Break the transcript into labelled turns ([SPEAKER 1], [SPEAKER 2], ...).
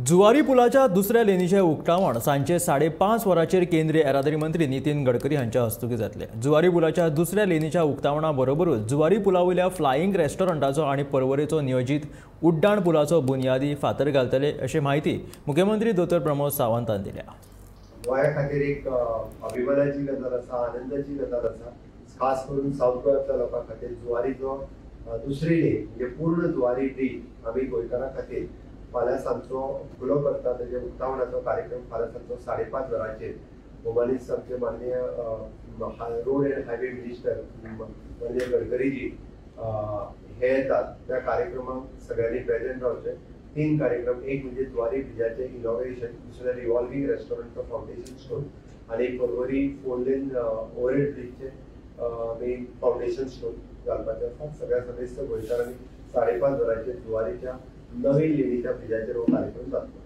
[SPEAKER 1] जुवारी पुलाच्या दुसऱ्या लेनीचें उक्तावण सांजे 5:30 वरांचेर केंद्रीय येरादारी मंत्री नितीन गडकरी हांच्या हस्तुकीं जातलें। जुवारी पुलाच्या दुसऱ्या लेनीच्या उक्तावणा बरोबरूच जुवारी पुलावयल्या फ्लायिंग रेस्टॉरंटाचो आनी पर्वरेचो नियोजीत उड्डाण पुलाचो बुन्यादी फातर घालतले अशी म्हायती मुख्यमंत्री दोतोर प्रमोद सावंतान दिल्या।
[SPEAKER 2] गोंया खातीर एक अभिमानाची गजाल आसा, आनंदाची गजाल आसा। खास करून सावथ गोंयांतल्या लोकां खातीर जुवारीचो दुसरी लेन म्हणजे पूर्ण जुवारी ब्रीज आमी गोंयकारां खातीर फाल्यां सांजचो खुलो करता। तेजे उक्तावणाचो कार्यक्रम फाल्यां सांजचो 5:30 वरांचेर भोवमानेस्त आमचे माननीय रोड अँड हायवे मिनिस्टर माननीय गडकरीजी हे येतात। त्या कार्यक्रमाक सगळ्यांनी प्रेझेंट रावचें। 3 कार्यक्रम, एक म्हणजे जुवारी ब्रिजाचें इनॉग्रेशन, दुसरें रिव्हॉल्विंग रेस्टॉरंटचो फावंडेशन स्टोन आनी पर्वरी 4 लेन ओव्हरहेड ब्रिजचें आमी फावंडेशन स्टोन घालपाचें आसा। सगळ्या समेस्त गोंयकारांनी 5:30 वरांचेर जुवारीच्या नवीन लेणीच्या ब्रिजाचेर हो कार्यक्रम जातलो।